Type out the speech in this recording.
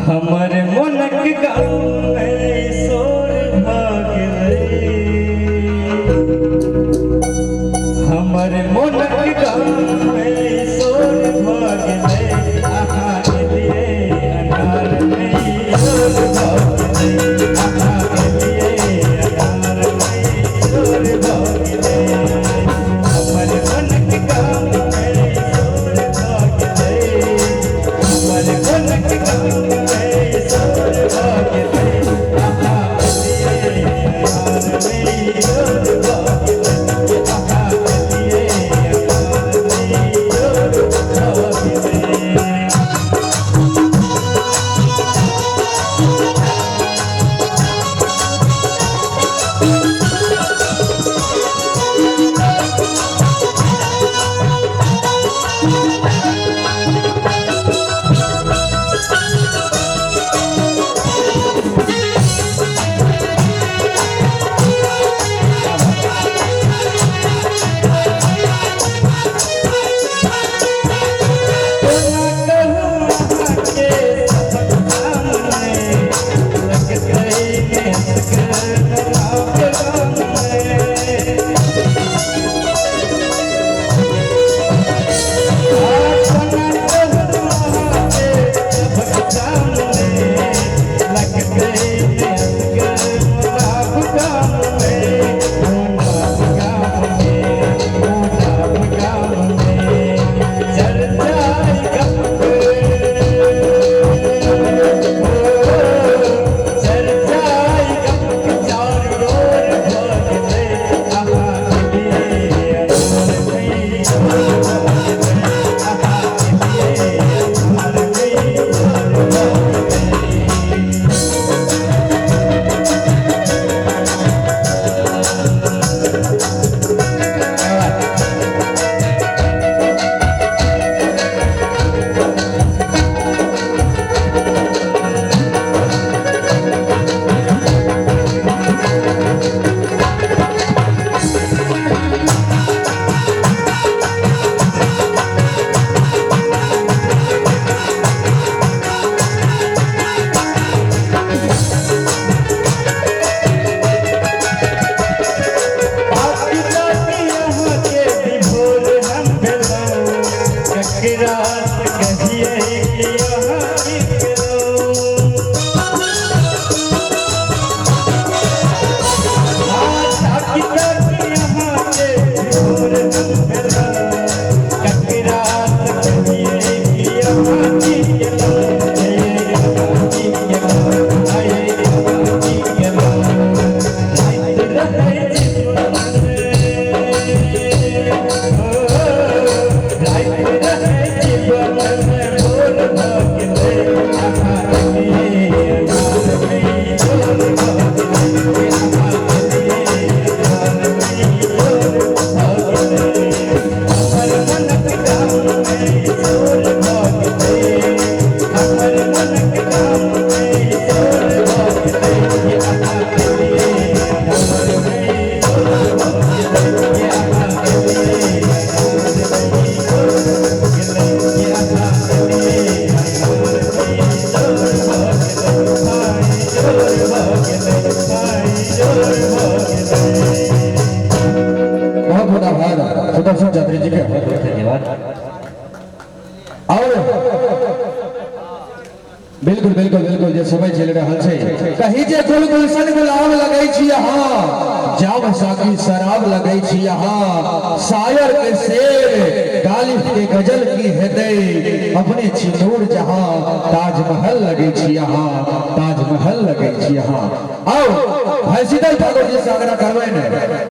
हमर मोनक गाममे शोर भऽ गेलै। हमर मोनक गाममे शोर भऽ गेलै। अहाँ एलियै अन्हारमे इजोर भऽ गेलै। अहाँ एलियै अन्हारमे इजोर भऽ गेलै। हमर मोनक गाममे शोर भऽ गेलै। हमर मोनक गाममे शोर भऽ गेलै। अहाँ एलियै अन्हारमे इजोर भऽ गेलै। अहाँ एलियै अन्हारमे इजोर भऽ गेलै। कोना कहू अहाँके सभक सामने, लगतै नेहक नवाब गाममे। कोना कहू अहाँके सभक सामने, लगतै नेहक नवाब गाममे। ओ नाम गाममे, ओ नाम गाममे, चर्चा गपके, ओ चर्चा गपके चारू ओर भऽ गेलै। अहाँ एलियै अन्हारमे इजोर भऽ गेलै। अहाँ एलियै अन्हारमे इजोर भऽ गेलै। ताकि ताकि अहाँके विभोर हम भेलहुँ, ककरा से कहियै कि अहाँ की केलहुँ। ताकि ताकि अहाँके विभोर हम भेलहुँ, ककरा से कहियै कि अहाँ की केलहुँ। हे अहाँ की केलहुँ, हाय अहाँ की केलहुँ। राति रहै जीवन, ओ राति रहै जीवन भोर भऽ गेलै। अहाँ एलियै अन्हारमे इजोर भऽ गेलै। अहाँ एलियै अन्हारमे इजोर भऽ गेलै। हमर मनक गाममे शोर भऽ गेलै। हमर मनक गाममे शोर भऽ गेलै। अहाँ एलियै अन्हारमे इजोर भऽ गेलै। अहाँ एलियै अन्हारमे इजोर भऽ गेलै। अहाँ एलियै अन्हारमे इजोर भऽ गेलै। हाय इजोर भऽ गेलै, हाय इजोर भऽ गेलै। बहुत बहुत आभार सुदर्शन चौधरी जी के। बहुत बहुत धन्यवाद। और बिल्कुल बिल्कुल बिल्कुल जे समय चलि रहल छै, कही जे गुल गुलशन गुलाब लगै छी अहाँ, जाम साकी शराब लगै छी अहाँ, शायर के शेर गालिब के गजल की हेतै, अपने छी नूर जहां ताजमहल लगै छी अहाँ, ताजमहल लगै छी अहाँ। आओ भाई शीतल ठाकुर जी से आग्रह करबै ने।